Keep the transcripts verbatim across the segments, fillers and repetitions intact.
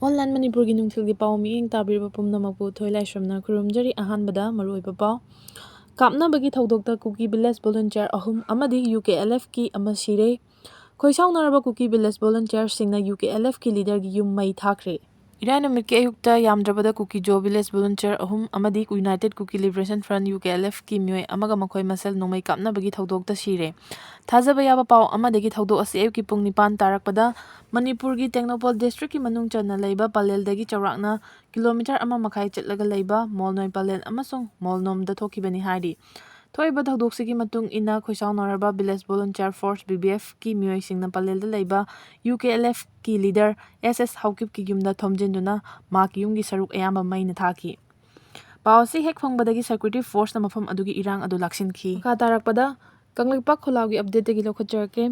Online ꯃꯅꯤꯄꯨꯔꯒꯤ ꯅꯨꯡꯊꯤꯜꯒꯤ ꯄꯥꯎ ꯃꯤꯠꯌꯦꯡ ꯇꯥꯕꯤꯔꯤꯕ ꯄꯨꯝꯅꯃꯛꯄꯨ ꯊꯣꯏ ꯂꯥꯏꯁ꯭ꯔꯝꯅ ꯈꯨꯔꯨꯝꯖꯔꯤ꯫ ꯑꯍꯥꯟꯕꯗ ꯃꯔꯨꯑꯣꯏꯕ ꯄꯥꯎ꯫ ꯀꯥꯞꯅꯕꯒꯤ ꯊꯧꯗꯣꯛꯇ ꯀꯨꯀꯤ ꯚꯤꯂꯦꯖ ꯚꯣꯂꯨꯟꯇꯤꯌꯔ ꯑꯍꯨꯝ ꯑꯃꯗꯤ ꯌꯨ ꯀꯦ ꯑꯦꯜ ꯑꯦꯐꯀꯤ ꯑꯃ ꯁꯤꯔꯦ꯫ ꯈꯣꯏꯁꯥꯎꯅꯔꯕ ꯀꯨꯀꯤ ꯚꯤꯂꯦꯖ ꯚꯣꯂꯨꯟꯇꯤꯌꯔꯁꯤꯡꯅ ꯌꯨ ꯀꯦ ꯑꯦꯜ ꯑꯦꯐꯀꯤ ꯂꯤꯗꯔꯒꯤ ꯌꯨꯝ ꯃꯩ ꯊꯥꯈ꯭ꯔꯦ꯫ ꯏꯔꯥꯏ ꯅꯨꯃꯤꯠꯀꯤ ꯑꯌꯨꯛꯇ ꯌꯥꯝꯗ꯭ꯔꯕꯗ ꯀꯨꯀꯤ ꯖꯣ ꯚꯤꯂꯦꯖ ꯚꯣꯂꯨꯟꯇꯤꯌꯔ ꯑꯍꯨꯝ ꯑꯃꯗꯤ united Kuki liberation front, U K L ꯑꯦꯐꯀꯤ ꯃꯤꯑꯣꯏ ꯑꯃꯒ ꯃꯈꯣꯏ ꯃꯁꯦꯜ ꯅꯣꯡꯃꯩ ꯀꯥꯞꯅꯕꯒꯤ ꯊꯧꯗꯣꯛꯇ ꯁꯤꯔꯦ꯫ ꯊꯥꯖꯕ ꯌꯥꯕ ꯄꯥꯎ ꯑꯃꯗꯒꯤ ꯊꯧꯗꯣꯛ ꯑꯁꯤ ꯑꯌꯨꯛꯀꯤ ꯄꯨꯡ ꯅꯤꯄꯥꯟ ꯇꯥꯔꯛꯄꯗ ꯃꯅꯤꯄꯨꯔꯒꯤ ꯇꯦꯡꯅꯧꯄꯜ ꯗꯤꯁꯇ꯭ꯔꯤꯛꯀꯤ ꯃꯅꯨꯡ ꯆꯟꯅ ꯂꯩꯕ ꯄꯂꯦꯜꯗꯒꯤ ꯆꯥꯎꯔꯥꯛꯅ ꯀꯤꯂꯣꯃꯤꯇꯔ ꯑꯃ ꯃꯈꯥꯏ ꯆꯠꯂꯒ ꯂꯩꯕ ꯃꯣꯜꯅꯣꯏ ꯄꯂꯦꯜ ꯑꯃꯁꯨꯡ ꯃꯣꯜꯅꯣꯝꯗ ꯊꯣꯛꯈꯤꯕꯅꯤ ꯍꯥꯏꯔꯤ꯫ ꯊꯣꯛꯏꯕ ꯊꯧꯗꯣꯛꯁꯤꯒꯤ ꯃꯇꯨꯡ ꯏꯟꯅ ꯈꯣꯏꯁꯥꯎꯅꯔꯕ village volunteer forces, B B ꯑꯦꯐꯀꯤ ꯃꯤꯑꯣꯏꯁꯤꯡꯅ ꯄꯂꯦꯜꯗ ꯂꯩꯕ ꯌꯨ ꯀꯦ ꯑꯦꯜ ꯑꯦꯐꯀꯤ ꯂꯤꯗꯔ ꯑꯦꯁ ꯑꯦꯁ ꯍꯥꯎꯀꯤꯞꯀꯤ ꯌꯨꯝꯗ ꯊꯣꯝꯖꯤꯟꯗꯨꯅ ꯃꯍꯥꯛꯀꯤ ꯌꯨꯝꯒꯤ ꯁꯔꯨꯛ ꯑꯌꯥꯝꯕ ꯃꯩꯅ ꯊꯥꯈꯤ꯫ ꯄꯥꯎ ꯑꯁꯤ ꯍꯦꯛ ꯐꯪꯕꯗꯒꯤ ꯁꯦꯀ꯭ꯌꯨꯔꯤꯇꯤ ꯐꯣꯔꯁꯅ ꯃꯐꯝ ꯑꯗꯨꯒꯤ ꯏꯔꯥꯡ ꯑꯗꯨ ꯂꯥꯛꯁꯤꯟꯈꯤ꯫ ꯃꯈꯥ ꯇꯥꯔꯛꯄꯗ ꯀꯪꯂꯩꯄꯥꯛ ꯈꯨꯜꯂꯥꯎꯒꯤ ꯑꯞꯗꯦꯠꯇꯒꯤ ꯂꯧꯈꯠꯆꯔꯛꯀꯦ꯫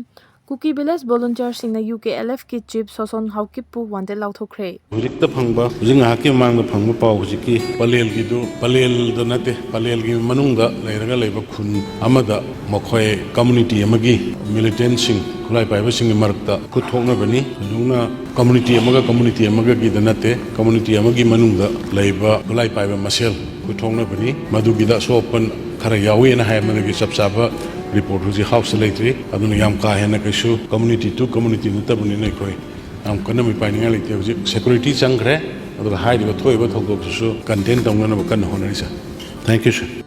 ꯀꯨꯀꯤ ꯚꯤꯂꯦꯖ ꯚꯣꯂꯨꯟꯇꯤꯌꯔꯁꯤꯡꯅ ꯌꯨ ꯀꯦ ꯑꯦꯜ ꯑꯦꯐꯀꯤ ꯆꯤꯐ ꯁꯣꯁꯣꯟ ꯍꯥꯎꯀꯤꯞꯄꯨ ꯋꯥꯟꯇꯦꯗ ꯂꯥꯎꯊꯣꯛꯈ꯭ꯔꯦ꯫ ꯍꯧꯖꯤꯛꯇ ꯐꯪꯕ, ꯍꯧꯖꯤꯛ ꯉꯥꯏꯍꯥꯛꯀꯤ ꯃꯃꯥꯡꯗ ꯐꯪꯕ ꯄꯥꯎ ꯍꯧꯖꯤꯛꯀꯤ ꯄꯂꯦꯜꯒꯤꯗꯨ, ꯄꯂꯦꯜꯗ ꯅꯠꯇꯦ, ꯄꯂꯦꯜꯒꯤ ꯃꯅꯨꯡꯗ ꯂꯩꯔꯒ ꯂꯩꯕ ꯈꯨꯟ ꯑꯃꯗ ꯃꯈꯣꯏ ꯀꯝꯃꯨꯅꯤꯇꯤ ꯑꯃꯒꯤ ꯃꯤꯂꯤꯇꯦꯟꯁꯤꯡ, ꯈꯨꯠꯂꯥꯏ ꯄꯥꯏꯕꯁꯤꯡꯒꯤ ꯃꯔꯛꯇ ꯈꯨꯠ ꯊꯣꯛꯅꯕꯅꯤ꯫ ꯍꯧꯖꯤꯛꯅ ꯀꯝꯃꯨꯅꯤꯇꯤ ꯑꯃꯒ ꯀꯝꯃꯨꯅꯤꯇꯤ ꯑꯃꯒꯒꯤꯗ ꯅꯠꯇꯦ, ꯀꯝꯃꯨꯅꯤꯇꯤ ꯑꯃꯒꯤ ꯃꯅꯨꯡꯗ ꯂꯩꯕ ꯈꯨꯠꯂꯥꯏ ꯄꯥꯏꯕ ꯃꯁꯦꯜ ꯈꯨꯠ ꯊꯣꯛꯅꯕꯅꯤ꯫ ꯃꯗꯨꯒꯤꯗ ꯑꯁꯣꯛ ꯑꯄꯟ ꯈꯔ ꯌꯥꯎꯏꯅ ꯍꯥꯏ, ꯃꯗꯨꯒꯤ ꯆꯞ ꯆꯥꯕ ꯔꯤꯄꯣꯔꯠ ꯍꯧꯖꯤꯛ ꯍꯥꯎꯁꯇ ꯂꯩꯇ꯭ꯔꯤ꯫ ꯑꯗꯨꯅ ꯌꯥꯝ ꯀꯥ ꯍꯦꯟꯅ ꯀꯩꯁꯨ ꯀꯝꯃꯨꯅꯤꯇꯤ ꯇꯨ ꯀꯝꯃꯨꯅꯤꯇꯤ ꯅꯠꯇꯕꯅꯤꯅ ꯑꯩꯈꯣꯏ ꯌꯥꯝ ꯀꯟꯅ ꯃꯤꯄꯥꯏꯅꯤꯡꯉꯥꯏ ꯂꯩꯇꯦ꯫ ꯍꯧꯖꯤꯛ ꯁꯦꯀ꯭ꯌꯨꯔꯤꯇꯤ ꯆꯪꯈ꯭ꯔꯦ, ꯑꯗꯨꯒ ꯍꯥꯏꯔꯤꯕ ꯊꯣꯛꯏꯕ ꯊꯧꯗꯣꯛꯇꯨꯁꯨ ꯀꯟꯇꯦꯟ ꯇꯧꯅꯅꯕ ꯀꯟꯅ ꯍꯣꯠꯅꯔꯤ, ꯁꯥꯔ꯫ Thank you, sir.